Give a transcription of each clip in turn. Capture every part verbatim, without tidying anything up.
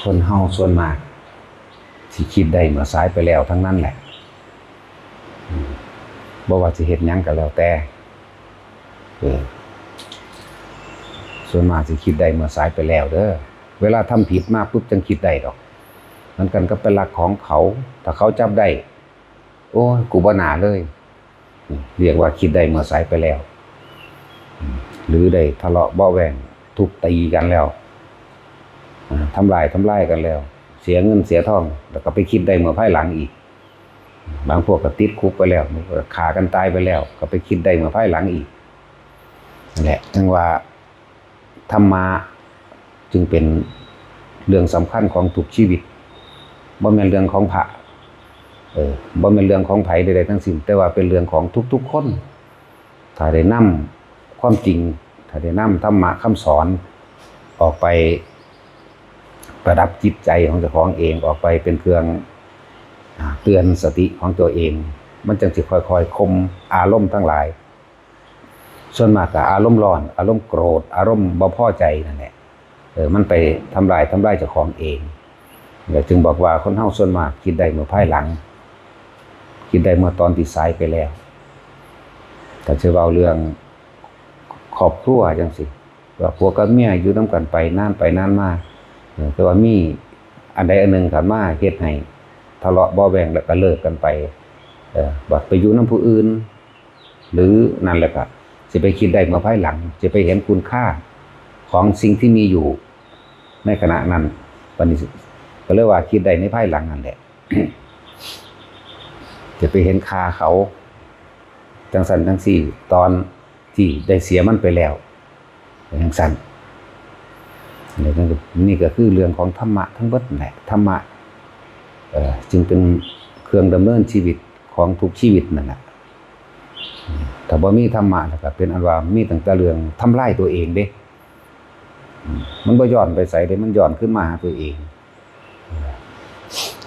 คนเฮาส่วนมากสิคิดได้เมื่อสายไปแล้วทั้งนั้นแหละ อืม บ่ว่าสิเฮ็ดหยังก็แล้วแต่ เออ ส่วนมากสิคิดได้เมื่อสายไปแล้วเด้อ เวลาทำผิดมาปุ๊บจั่งคิดได้ดอก เหมือนกันกับไปลักของเขา ถ้าเขาจับได้ โอ้ย กูบ่น่าเลย เรียกว่าคิดได้เมื่อสายไปแล้ว หรือได้ทะเลาะเบาะแว้งทุบตีกันแล้ว อ่า ทำร้ายทำลายกันแล้ว เสียเงินเสียทอง แล้วก็ไปคิดได้เมื่อภายหลังอีก บางพวกก็ติดคุกไปแล้ว บางพวกก็ฆ่ากันตายไปแล้ว ก็ไปคิดได้เมื่อภายหลังอีก นั่นแหละ จั่งว่าธรรมะจึงเป็นเรื่องสำคัญของทุกชีวิต บ่แม่นเรื่องของพระ เออ บ่แม่นเรื่องของไผใดๆทั้งสิ้น แต่ว่าเป็นเรื่องของทุกๆคน ถ้าได้นำความจริง ถ้าได้นำธรรมะคำสอนออกไปประดับจิตใจของเจ้าของเอง ออกไปเป็นเครื่อง อ่า เตือนสติของตัวเอง มันจั่งสิค่อยๆข่มอารมณ์ทั้งหลาย ส่วนมากก็อารมณ์ร้อน อารมณ์โกรธ อารมณ์บ่พอใจนั่นแหละ เออ มันไปทำลาย ทำลายเจ้าของเอง แล้วจึงบอกว่าคนเฮาส่วนมากคิดได้เมื่อภายหลัง คิดได้เมื่อตอนที่สายไปแล้ว ถ้าสิเว้าเรื่องครอบครัวจั่งซี้ ว่าผัวกับเมียอยู่นำกันไปนานไปนานมา เออ แต่ว่ามีอันใดอันหนึ่งเข้ามาเฮ็ดให้ทะเลาะเบาะแว้งแล้วก็เลิกกันไป เออ บัดไปอยู่นำผู้อื่น หรือนั่นแหละก็สิไปคิดได้เมื่อภายหลัง สิไปเห็นคุณค่าของสิ่งที่มีอยู่ในขณะนั้น บัดนี้ก็เลยว่าคิดได้ในภายหลังนั่นแหละ จะไปเห็นค่าเขา จั่งซั้นจั่งซี้ ตอนที่ได้เสียมันไปแล้ว เป็นจั่งซั้น นี่ก็ นี่ก็คือเรื่องของธรรมะทั้งเบิดนั่นแหละ ธรรมะ เอ่อ จึงเป็นเครื่องดำเนินชีวิตของทุกชีวิตนั่นแหละ ถ้าบ่มีธรรมะแล้วก็เป็นอันว่ามีตั้งแต่เรื่องทำลายตัวเองเด้ อืม มันบ่ย้อนไปไสเด้ มันย้อนคืนมาหาตัวเอง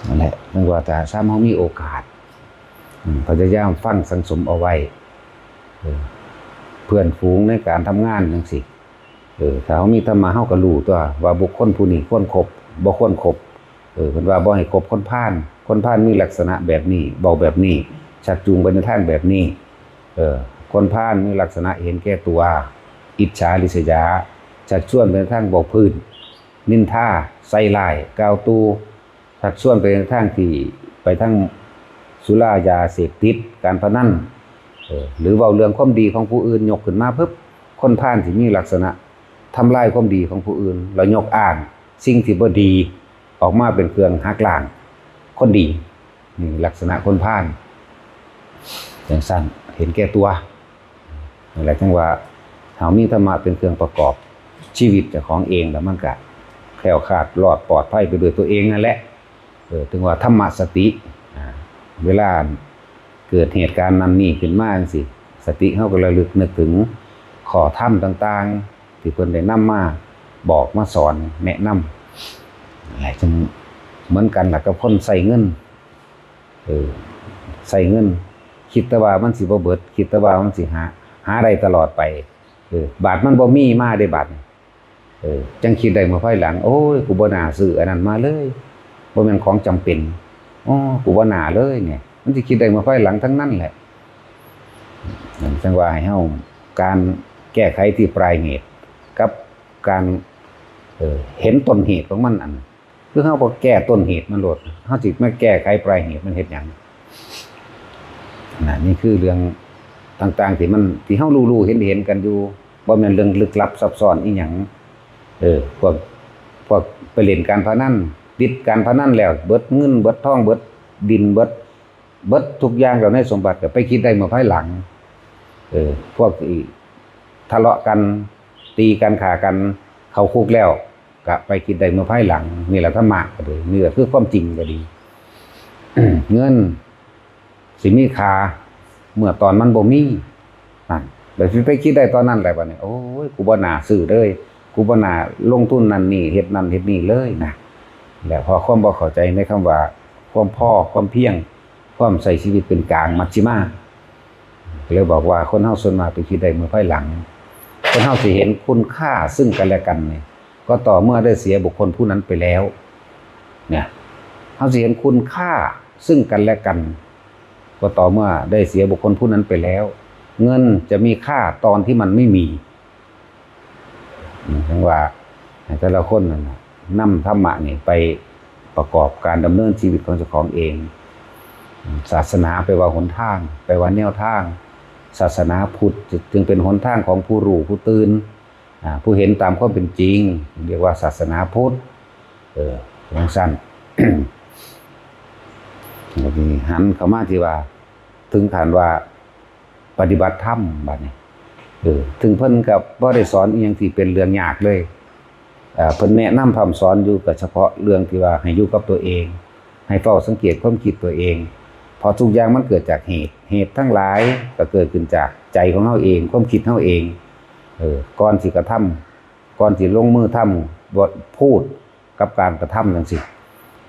นั่นแหละ นึกว่าถ้าซ้ำเฮามีโอกาส อืม พยายามฟังสั่งสมเอาไว้ เออ เพื่อนฝูงในการทำงานจั่งซี้ เออ ถ้าเฮามีธรรมะ เฮาก็รู้ตัวว่าบุคคลผู้นี้ควรคบ บ่ควรคบ เออ เพิ่นว่าบ่ให้คบคนพาล คนพาลมีลักษณะแบบนี้ เว้าแบบนี้ ชักจูงไปในทางแบบนี้ เออ คนพาลมีลักษณะเห็นแก่ตัว อิจฉาริษยา ชักชวนไปในทางเว้าพื้น นินทา ใส่ร้าย กล่าวตู่ ชักชวนไปในทางที่ ไปทางสุรายาเสพติด การพนัน เออ หรือเว้าเรื่องความดีของผู้อื่น ยกขึ้นมาปุ๊บ คนพาลสิมีลักษณะทำลายความดีของผู้อื่น แล้วยกอ้างสิ่งที่บ่ดีออกมาเป็นเครื่องหักล้างคนดี นี่ลักษณะคนพาล จั่งซั้น เห็นแก่ตัว นั่นแหละ จั่งว่าเฮามีธรรมะเป็นเครื่องประกอบชีวิตเจ้าของเอง แล้วมันก็แคล้วคลาดรอดปลอดภัยไปด้วยตัวเองนั่นแหละ เออ ถึงว่าธรรมะสติ อ่า เวลาเกิดเหตุการณ์นั้นนี่ขึ้นมาจั่งซี้ สติเฮาก็ระลึกนึกถึงข้อธรรมต่างๆ ที่เพิ่นได้นำมาบอกมาสอนแนะนำ นั่นแหละ จั่งเหมือนกันล่ะกับคนใช้เงิน เออ ใช้เงิน คิดแต่ว่ามันสิบ่เบิด คิดแต่ว่ามันสิหา หาได้ตลอดไป เออ บาดมันบ่มีมาเด้บาดนี่ เออ จั่งคิดได้เมื่อภายหลัง โอ้ย กูบ่น่าซื้ออันนั้นมาเลย บ่แม่นของจำเป็น อ๋อ กูบ่น่าเลยเนี่ย มันสิคิดได้เมื่อภายหลังทั้งนั้นแหละ นั่นจั่งว่าให้เฮา การแก้ไขที่ปลายเหตุ กับการ เออ เห็นต้นเหตุของมันอัน คือเฮาบ่แก้ต้นเหตุมันโลด เฮาสิมาแก้ไขปลายเหตุมันเฮ็ดหยัง นะ นี่คือเรื่องต่างๆ ที่มัน ที่เฮารู้ๆ เห็นๆ กันอยู่ บ่แม่นเรื่องลึกลับซับซ้อนอีหยัง เออ พวก พวกไปเล่นการพนัน ติดการพนันแล้ว เบิดเงิน เบิดทอง เบิดดิน เบิด เบิดทุกอย่างแล้วในสมบัติก็ไปคิดได้เมื่อภายหลัง เออ พวกที่ทะเลาะกัน ตีกัน ฆ่ากัน เข้าคุกแล้ว ก็ไปคิดได้เมื่อภายหลัง นี่แหละธรรมะก็ดี นี่ก็คือความจริงก็ดี เงินสิมีค่าเมื่อตอนมันบ่มี นั่น ไป ไปคิดได้ตอนนั้นแหละ บัดนี้ โอ้ย กูบ่น่าซื้อเลย กูบ่น่าลงทุนนั่นนี่ เฮ็ดนั่นเฮ็ดนี่เลยนะ และเพราะความบ่เข้าใจในคำว่า ความพอ ความเพียง ความใช้ชีวิตเป็นกลาง มัชฌิมา ก็เลยบอกว่าคนเฮาส่วนมากไปคิดได้เมื่อภายหลัง คนเฮาสิเห็นคุณค่าซึ่งกันและกันนี่ ก็ต่อเมื่อได้เสียบุคคลผู้นั้นไปแล้ว เนี่ย เราสิเห็นคุณค่าซึ่งกันและกัน ก็ต่อเมื่อได้เสียบุคคลผู้นั้นไปแล้ว เงินจะมีค่าตอนที่มันไม่มี อืม จั่งว่าให้แต่ละคนนั่นน่ะ นำธรรมะนี่ไปประกอบการดำเนินชีวิตของเจ้าของเอง ศาสนาแปลว่าหนทาง แปลว่าแนวทาง ศาสนาพุทธจึงเป็นหนทางของผู้รู้ผู้ตื่น อ่า ผู้เห็นตามความเป็นจริง เรียกว่าศาสนาพุทธ เออ จั่งซั้น แล้วทีนี้หันเข้ามาที่ว่า ถึงขั้นว่าปฏิบัติธรรมบัดนี้ เออ ถึงเพิ่นก็บ่ได้สอนอิหยังที่เป็นเรื่องยากเลย เอ่อ เพิ่นแนะนำพร่ำสอนอยู่ก็เฉพาะเรื่องที่ว่าให้อยู่กับตัวเอง ให้เฝ้าสังเกตความคิดตัวเอง เพราะทุกอย่างมันเกิดจากเหตุ เหตุทั้งหลายก็เกิดขึ้นจากใจของเราเอง ความคิดเราเอง เออ ก่อนสิกระทำ ก่อนสิลงมือทำ บทพูดกับการกระทำจั่งซี้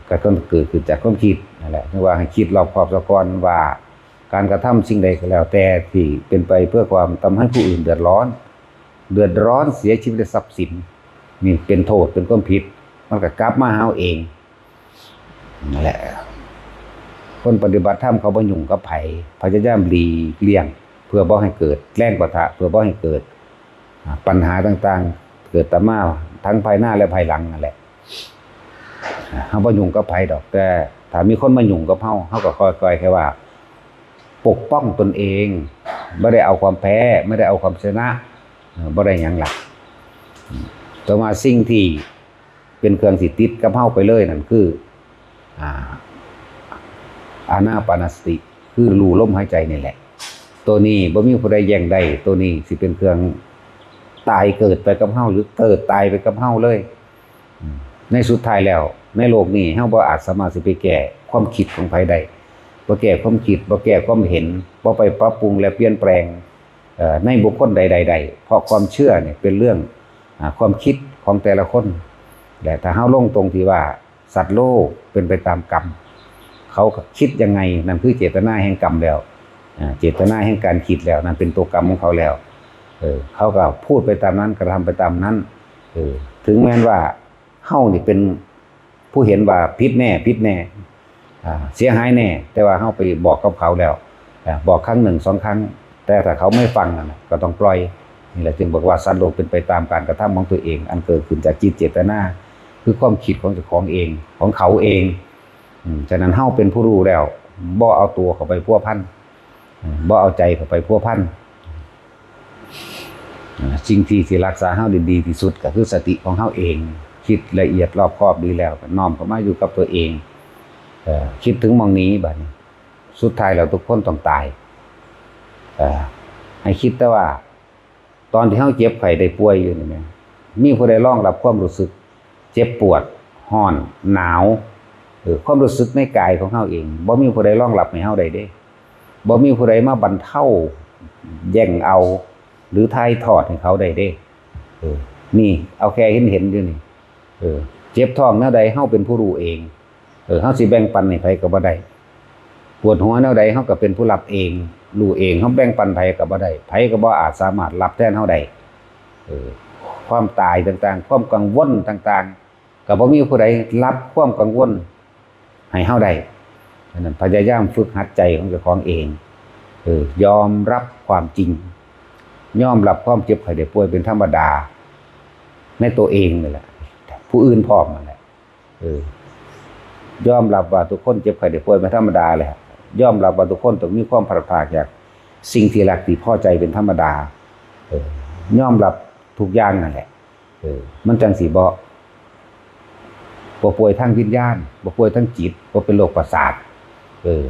ก็ต้องเกิดขึ้นจากความคิดนั่นแหละ เรียกว่าให้คิดรอบคอบซะก่อนว่า การกระทำสิ่งใดก็แล้วแต่ที่เป็นไปเพื่อความทำให้ผู้อื่นเดือดร้อน เดือดร้อนเสียชีวิตและทรัพย์สิน นี่เป็นโทษ เป็นความผิด มันก็กลับมาหาเราเอง นั่นแหละ คนปฏิบัติธรรมเขาบ่ยุ่งกับไผ พยายามหลีกเลี่ยง เพื่อบ่ให้เกิดแรงปะทะ เพื่อบ่ให้เกิด อ่า ปัญหาต่างๆ เกิดตามมาทั้งภายหน้าและภายหลังนั่นแหละ อ่า เราบ่ยุ่งกับไผดอก แต่ถ้ามีคนมายุ่งกับเรา เราก็ค่อยๆ แค่ว่า ปกป้องตนเอง บ่ได้เอาความแพ้ ไม่ได้เอาความชนะ เอ่อ บ่ได้หยังล่ะ อืม แต่ว่าสิ่งที่เป็นเครื่องสิติดกับเราไปเลยนั่นคือ อ่า อานาปานสติ คือรู้ลมหายใจนี่แหละ ตัวนี้บ่มีผู้ใดแย่งได้ ตัวนี้สิเป็นเครื่องตายเกิดไปกับเรา หรือเกิดตายไปกับเราเลย อืม ในสุดท้ายแล้ว ในโลกนี้เราบ่อาจสามารถสิไปแก้ความคิดของไผได้ บ่แก้ความคิด บ่แก้ความเห็น บ่ไปปรับปรุงและเปลี่ยนแปลง เอ่อ ในบุคคลใดๆ ได้ เพราะความเชื่อเนี่ยเป็นเรื่อง อ่า ความคิดของแต่ละคน และถ้าเราลงตรงที่ว่าสัตว์โลกเป็นไปตามกรรม เขาก็คิดยังไง นั่นคือเจตนาแห่งกรรมแล้ว อ่า เจตนาแห่งการคิดแล้ว นั่นเป็นตัวกรรมของเขาแล้ว เออ เขาก็พูดไปตามนั้น กระทำไปตามนั้น เออ ถึงแม้นว่าเฮานี่เป็นผู้เห็นว่าผิดแน่ ผิดแน่ อ่า เสียหายแน่ แต่ว่าเฮาไปบอกกับเขาแล้ว อ่า บอกครั้งหนึ่งสองครั้ง แต่ถ้าเขาไม่ฟังนั่นน่ะ ก็ต้องปล่อย นี่แหละจึงบอกว่าสัตว์โลกเป็นไปตามการกระทำของตัวเอง อันเกิดขึ้นจากจิตเจตนา คือความคิดของเจ้าของเอง ของเขาเอง อืม ฉะนั้นเฮาเป็นผู้รู้แล้ว บ่เอาตัวเข้าไปพัวพัน อืม บ่เอาใจเข้าไปพัวพัน อ่า สิ่งที่สิรักษาเฮาได้ดีที่สุดก็คือสติของเฮาเอง คิดละเอียดรอบคอบดีแล้ว ก็น้อมเข้ามาอยู่กับตัวเอง เอ่อ คิดถึงหม่องนี้บัดนี้ สุดท้ายแล้วทุกคนต้องตาย เอ่อ ให้คิดแต่ว่า ตอนที่เฮาเจ็บไข้ได้ป่วยอยู่นี่แหม มีผู้ใดรองรับความรู้สึก เจ็บปวด ร้อน หนาว เออ ความรู้สึกในกายของเฮาเอง บ่มีผู้ใดรองรับให้เฮาได้เด้ บ่มีผู้ใดมาบรรเทา แย่งเอา หรือถ่ายทอดให้เขาได้เด้ เออ นี่ เอาแค่เห็นเห็นอยู่นี่ เออ เจ็บท้องแนวใด เฮาเป็นผู้รู้เอง เออ เฮาสิแบ่งปันให้ไผก็บ่ได้ ปวดหัวแนวใด เฮาก็เป็นผู้รับเอง รู้เอง เฮาแบ่งปันไผก็บ่ได้ ไผก็บ่อาจสามารถรับแทนเฮาได้ เออ ความตายต่างๆ ความกังวลต่างๆ ก็บ่มีผู้ใดรับความกังวลให้เฮาได้ ฉะนั้นพยายามฝึกหัดใจของเจ้าของเอง เออ ยอมรับความจริง ยอมรับความเจ็บไข้ได้ป่วยเป็นธรรมดา ในตัวเองนี่แหละ ผู้อื่นพร้อมนั่นแหละ เออ ยอมรับว่าทุกคนเจ็บไข้ได้ป่วยเป็นธรรมดาแหละ ยอมรับว่าทุกคนต้องมีความพลัดพรากจากสิ่งที่รักที่พอใจเป็นธรรมดา เออ ยอมรับทุกอย่างนั่นแหละ เออ มันจั่งสิบ่ บ่ป่วยทางวิญญาณ บ่ป่วยทางจิต บ่เป็นโรคประสาท เออ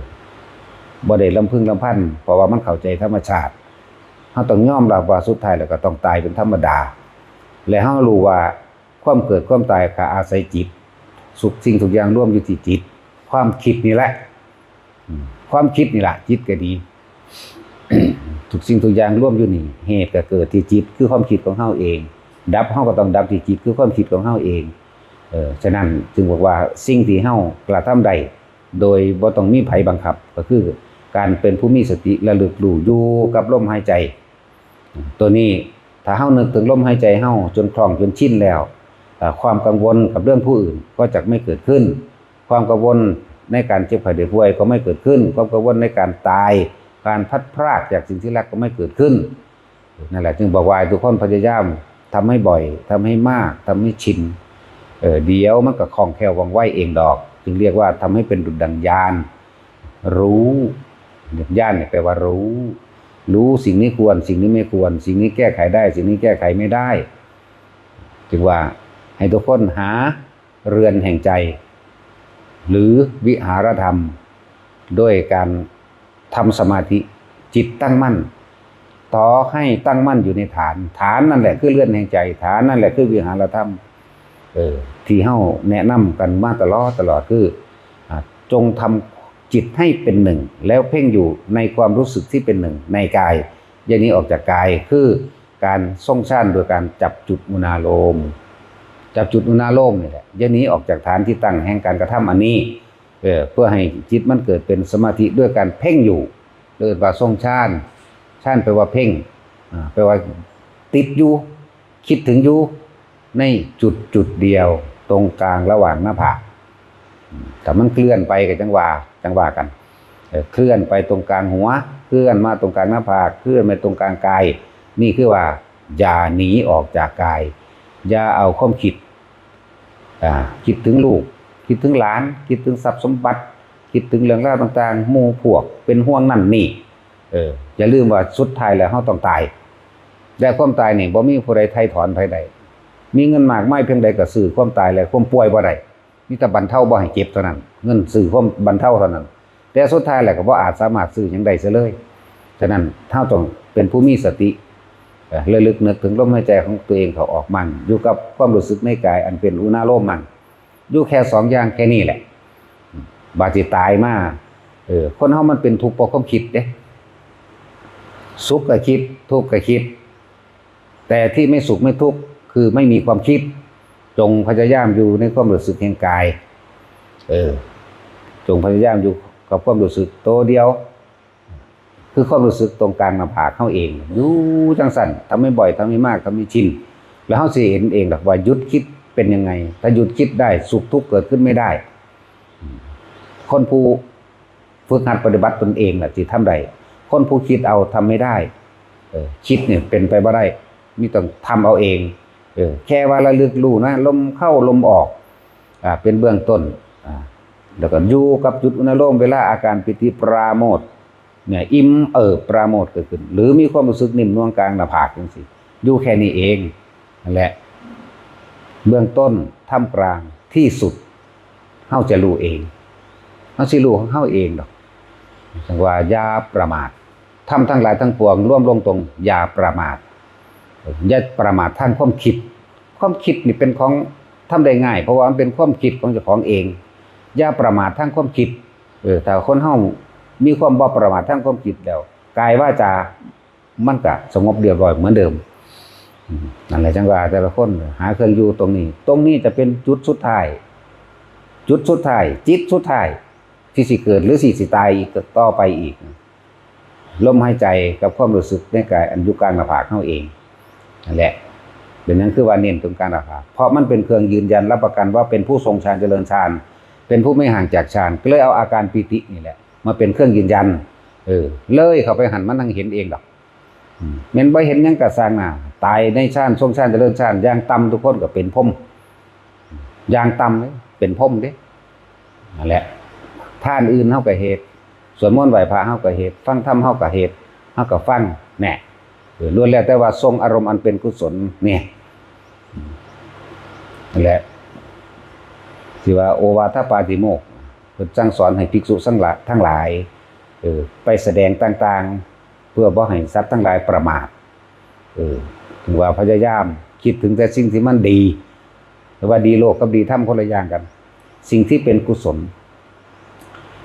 บ่ได้ลำพึงลำพัน เพราะว่ามันเข้าใจธรรมชาติ เฮาต้องยอมรับว่าสุดท้ายแล้วก็ต้องตายเป็นธรรมดา และเฮารู้ว่าความเกิดความตายก็อาศัยจิต ทุกสิ่งทุกอย่างรวมอยู่ที่จิต ความคิดนี่แหละ อืม ความคิดนี่แหละ จิตก็ดี ทุกสิ่งทุกอย่างรวมอยู่นี่ เหตุก็เกิดที่จิต คือความคิดของเฮาเอง ดับเฮาก็ต้องดับที่จิต คือความคิดของเฮาเอง เออ ฉะนั้นจึงบอกว่าสิ่งที่เฮากระทำได้ โดยบ่ต้องมีไผบังคับ ก็คือการเป็นผู้มีสติระลึกรู้อยู่กับลมหายใจ ตัวนี้ถ้าเฮานึกถึงลมหายใจเฮาจนคล่องจนชินแล้ว เอ่อ ความกังวลกับเรื่องผู้อื่นก็จะไม่เกิดขึ้น ความกังวลในการเจ็บไข้ได้ป่วยก็ไม่เกิดขึ้น ความกังวลในการตาย การพลัดพรากจากสิ่งที่รักก็ไม่เกิดขึ้น นั่นแหละจึงบอกว่าให้ทุกคนพยายามทำให้บ่อย ทำให้มาก ทำให้ชิน เออ เดี๋ยวมันก็คล่องแคล่วว่องไวเองดอก จึงเรียกว่าทำให้เป็นดุจดังญาณ รู้ ญาณเนี่ยแปลว่ารู้ รู้สิ่งนี้ควร สิ่งนี้ไม่ควร สิ่งนี้แก้ไขได้ สิ่งนี้แก้ไขไม่ได้ จึงว่าให้ทุกคนหาเรือนแห่งใจ หรือวิหารธรรม ด้วยการทำสมาธิ จิตตั้งมั่น ต่อให้ตั้งมั่นอยู่ในฐาน ฐานนั่นแหละคือเรือนแห่งใจ ฐานนั่นแหละคือวิหารธรรม เออ ที่เฮาแนะนำกันมาตลอดตลอดคือ อ่า จงทำจิตให้เป็นหนึ่ง แล้วเพ่งอยู่ในความรู้สึกที่เป็นหนึ่งในกาย อย่าหนีออกจากกาย คือการทรงฌานโดยการจับจุดอุณาโลม จับจุดอุณาโลมนี่แหละ อย่าหนีออกจากฐานที่ตั้งแห่งการกระทำอันนี้ เออ เพื่อให้จิตมันเกิดเป็นสมาธิด้วยการเพ่งอยู่ เรียกว่าทรงฌาน ฌานแปลว่าเพ่ง อ่า แปลว่าติดอยู่ คิดถึงอยู่ในจุดจุดเดียว ตรงกลางระหว่างหน้าผาก อืม ถ้ามันเคลื่อนไปก็จังว่า จังว่ากัน เออ เคลื่อนไปตรงกลางหัว เคลื่อนมาตรงกลางหน้าผาก เคลื่อนไปตรงกลางกาย นี่คือว่าอย่าหนีออกจากกาย อย่าเอาความคิด อ่า คิดถึงลูก คิดถึงหลาน คิดถึงทรัพย์สมบัติ คิดถึงเรื่องราวต่างๆ หมู่พวก เป็นห่วงนั่นนี่ เออ อย่าลืมว่าสุดท้ายแล้วเฮาต้องตาย และความตายนี่บ่มีผู้ใดไถ่ถอนไผได้ มีเงินมากมายเพียงใดก็ซื้อความตายและความป่วยบ่ได้ มีแต่บรรเทาบ่ให้เจ็บเท่านั้น เงินซื้อความบรรเทาเท่านั้น แต่สุดท้ายแล้วก็บ่อาจสามารถซื้อหยังได้เสียเลย ฉะนั้นเฮาต้องเป็นผู้มีสติ เอ่อ ระลึกนึกถึงลมหายใจของตัวเองเข้าออกมั่ง อยู่กับความรู้สึกในกายอันเป็นอุณาโลมมั่ง อยู่แค่สองอย่างแค่นี้แหละ บาดสิตายมา เออ คนเฮามันเป็นทุกข์เพราะความคิดเด้ สุขก็คิด ทุกข์ก็คิด แต่ที่ไม่สุขไม่ทุกข์คือไม่มีความคิด จงพยายามอยู่ในความรู้สึกแห่งกาย เออ จงพยายามอยู่กับความรู้สึกตัวเดียว คือความรู้สึกตรงกลางหน้าผากเฮาเอง อยู่จังซั่น ทำให้บ่อย ทำให้มาก ทำให้ชิน แล้วเฮาสิเห็นเองดอกว่าหยุดคิดเป็นยังไง ถ้าหยุดคิดได้ สุขทุกข์เกิดขึ้นไม่ได้ คนผู้ฝึกหัดปฏิบัติตนเองแหละที่ทำได้ คนผู้คิดเอาทำไม่ได้ เออ คิดเนี่ยเป็นไปบ่ได้ มีต้องทำเอาเอง เออ แค่ว่าระลึกรู้นะ ลมเข้าลมออก อ่า เป็นเบื้องต้น อ่า แล้วก็อยู่กับจุดอุณาโลม เวลาอาการปีติปราโมทย์เนี่ย อิ่มเอิบปราโมทย์เกิดขึ้น หรือมีความรู้สึกนิ่มนวลกลางหน้าผากจังซี่ อยู่แค่นี้เอง นั่นแหละ เบื้องต้น ท่ามกลาง ที่สุด เฮาจะรู้เอง เฮาสิรู้ของเฮาเองดอก จังว่าอย่าประมาท ธรรมทั้งหลายทั้งปวงรวมลงตรงอย่าประมาท อย่าประมาททางความคิด ความคิดนี่เป็นของทำได้ง่าย เพราะว่ามันเป็นความคิดของเจ้าของเอง อย่าประมาททางความคิด เออ ถ้าคนเฮามีความบ่ประมาททางความคิดแล้ว กายวาจามันก็สงบเรียบร้อยเหมือนเดิม อืม นั่นแหละจังว่าแต่ละคนหาเครื่องอยู่ตรงนี้ ตรงนี้จะเป็นจุดสุดท้าย จุดสุดท้าย จิตสุดท้าย ที่สิเกิดหรือสิสิตายอีกต่อไปอีก ลมหายใจกับความรู้สึกในกายอันอยู่กลางหน้าผากเฮาเอง นั่นแหละ เป็นหยังคือว่าเน้นตรงกลางหน้าผาก เพราะมันเป็นเครื่องยืนยันรับประกันว่าเป็นผู้ทรงฌานเจริญฌาน เป็นผู้ไม่ห่างจากฌาน ก็เลยเอาอาการปีตินี่แหละ มาเป็นเครื่องยืนยัน เออ เลยเข้าไปหั่นมันทั้งเห็นเองดอก อืม แม่นบ่เห็นหยังก็ซ่างหน้า ตายในฌาน ทรงฌานเจริญฌาน อย่างต่ำทุกคนก็เป็นพรหม อย่างต่ำเลยเป็นพรหมเด้ นั่นแหละ ทานอื่นเฮาก็เฮ็ด สวดมนต์ไหว้พระเฮาก็เฮ็ด ฟังธรรมเฮาก็เฮ็ด เฮาก็ฟัง แน่ เออ ล้วนแล้วแต่ว่าทรงอารมณ์อันเป็นกุศล เนี่ย นั่นแหละ ที่ว่าโอวาทปาติโมกข์ เพิ่นสั่งสอนให้ภิกษุทั้งหลาย ทั้งหลาย เออ ไปแสดงต่างๆ เพื่อบ่ให้สัตว์ทั้งหลายประมาท เออ ถึงว่าพยายามคิดถึงแต่สิ่งที่มันดี แต่ว่าดีโลกกับดีธรรมคนละอย่างกัน สิ่งที่เป็นกุศล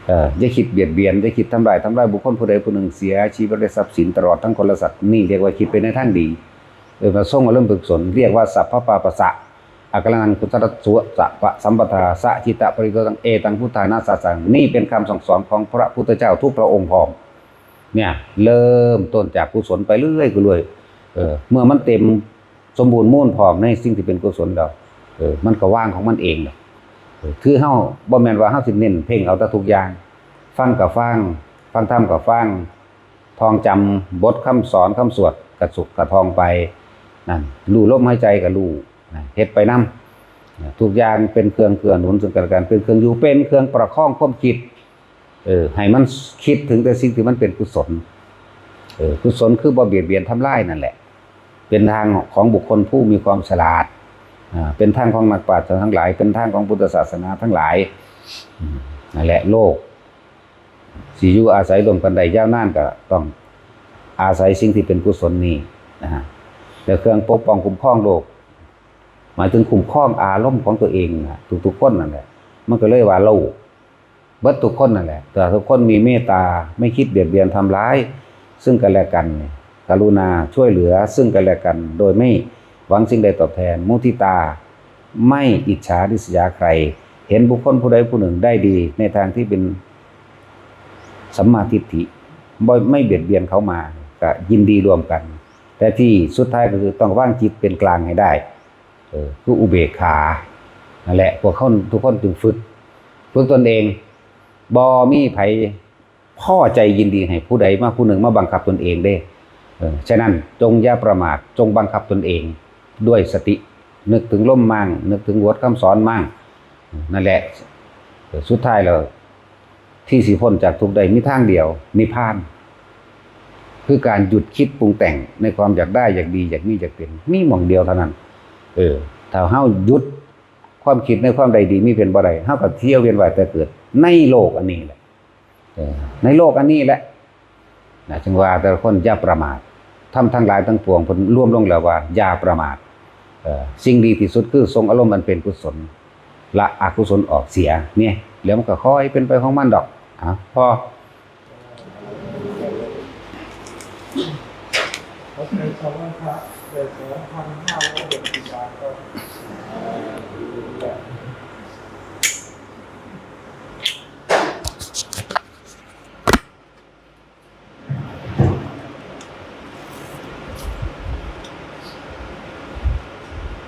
เอ่อ อย่าคิดเบียดเบียน อย่าคิดทำร้าย ทำร้ายบุคคลผู้ใดผู้หนึ่งเสียชีวิตและทรัพย์สินตลอดทั้งคนและสัตว์ นี่เรียกว่าคิดไปในทางดี เออ มาทรงอารมณ์เป็นกุศล เรียกว่าสัพพปาปัสสะ อากานังกุศลสวสะปะสัมปทา สะจิตตะปริโยตัง เอตังพุทธานาสาสัง นี่เป็นคำสั่งสอนของพระพุทธเจ้าทุกพระองค์พร้อม เนี่ย เริ่มต้นจากกุศลไปเรื่อยๆ เออ เมื่อมันเต็มสมบูรณ์มูลพร้อมในสิ่งที่เป็นกุศลแล้ว เออ มันก็ว่างของมันเองดอก คือเฮาบ่แม่นว่าเฮาสิเน้นเพ่งเอาแต่ทุกอย่าง ฟังก็ฟัง ฟังธรรมก็ฟัง ท่องจำบทคำสอนคำสวดกระสุกกระทองไป นั่น รู้ลมหายใจก็รู้ นะ เฮ็ดไปนำ นะ ทุกอย่างเป็นเครื่องเกื้อหนุนซึ่งกันและกัน เป็นเครื่องอยู่ เป็นเครื่องประคองความคิด เออ ให้มันคิดถึงแต่สิ่งที่มันเป็นกุศล เออ กุศลคือบ่เบียดเบียนทำลายนั่นแหละ เป็นทางของบุคคลผู้มีความฉลาด อ่า เป็นทางของนักปราชญ์ทั้งหลาย เป็นทางของพุทธศาสนาทั้งหลาย อืม นั่นแหละ โลกสิอยู่อาศัยร่วมกันได้ยาวนานก็ต้องอาศัยสิ่งที่เป็นกุศลนี้นะฮะ และเครื่องปกป้องคุ้มครองโลก หมายถึงคุ้มครองอารมณ์ของตัวเองนะ ทุกๆคนนั่นแหละ มันก็เลยว่าโลก เบิดทุกคนนั่นแหละ แต่ทุกคนมีเมตตา ไม่คิดเบียดเบียนทำร้ายซึ่งกันและกัน กรุณาช่วยเหลือซึ่งกันและกัน โดยไม่หวังสิ่งใดตอบแทน มุทิตา ไม่อิจฉาริษยาใคร เห็นบุคคลผู้ใดผู้หนึ่งได้ดีในทางที่เป็นสัมมาทิฏฐิ บ่ ไม่เบียดเบียนเขามา ก็ยินดีร่วมกัน แต่ที่สุดท้ายก็คือต้องวางจิตเป็นกลางให้ได้ เออ คืออุเบกขา นั่นแหละ พวกเขาทุกคนจึงฝึก ฝึกตนเอง บ่มีไผพอใจยินดีให้ผู้ใดมาผู้หนึ่งมาบังคับตนเองเด้ เออ ฉะนั้นจงอย่าประมาท จงบังคับตนเองด้วยสติ นึกถึงลมมั่ง นึกถึงบทคำสอนมั่ง นั่นแหละ เออ สุดท้ายแล้ว ที่สิพ้นจากทุกข์ได้มีทางเดียว นิพพาน คือการหยุดคิดปรุงแต่งในความอยากได้ อยากดี อยากมีอยากเป็น มีหม่องเดียวเท่านั้น เออ ถ้าเฮาหยุดความคิดในความใดดีมีเป็นบ่ได้ เฮาก็เที่ยวเวียนว่ายแต่เกิดในโลกอันนี้แหละ เออ ในโลกอันนี้แหละ นะ จึงว่าแต่ละคนอย่าประมาท ธรรมทั้งหลายทั้งปวงเพิ่นรวมลงแล้วว่าอย่าประมาท เอ่อ สิ่งดีที่สุดคือทรงอารมณ์อันเป็นกุศล ละอกุศลออกเสีย เนี่ย แล้วมันก็ค่อยเป็นไปของมันดอก อ่ะ พอ ในสองพันห้าร้อยหกสิบสามครับ